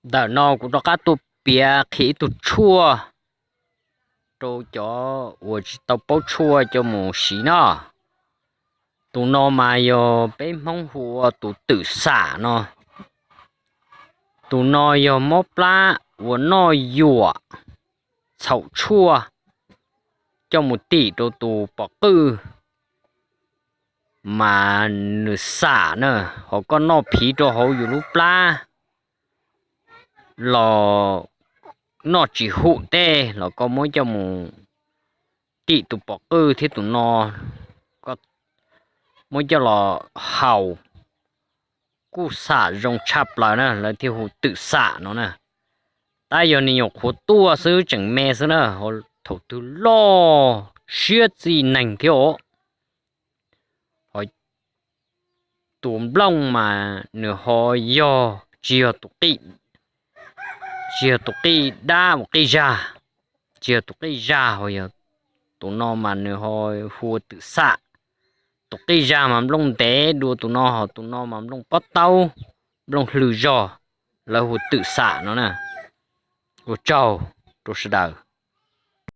Ntawm no kuv rov qab tuaj piav qhia ib tug tshuaj rau cov uas tsis tau paub tshuaj coj mus siv no. Tus no mas yog peb Hmoob hu ua tus twm xam no. Tus no yog mob plab uas noj yuam txhaum tshuaj coj mus tim rau tus pom qwj mas nws xam na, ho koj noj phiv rau hauv yus lub plab los noj tsis hum tej los koj muab coj mus tim tus pom qwj thiab tus no, koj muab coj los haus kuj xam zoo tshaj plaws na, lawv thiaj hu twm xam no na. Tab yog nws nyuam qhuav tuaj xwb tseem me xwb na, thaum twg loj siab txij neeg thiab os. Ho tus nplooj mas nws ho yog tsis yog tus qij, tsis yog tus qij dab uas qij zag, tsis yog tus qij zag, ho yog tus no mas nws ho hu ua twm xam. Tus qij zag mas nplooj ntev dua tus no, ho tus no mas nplooj pob taub, nplooj hlwm zog, lawv hu twm xam no na. Ua tsaug rau sawv daws.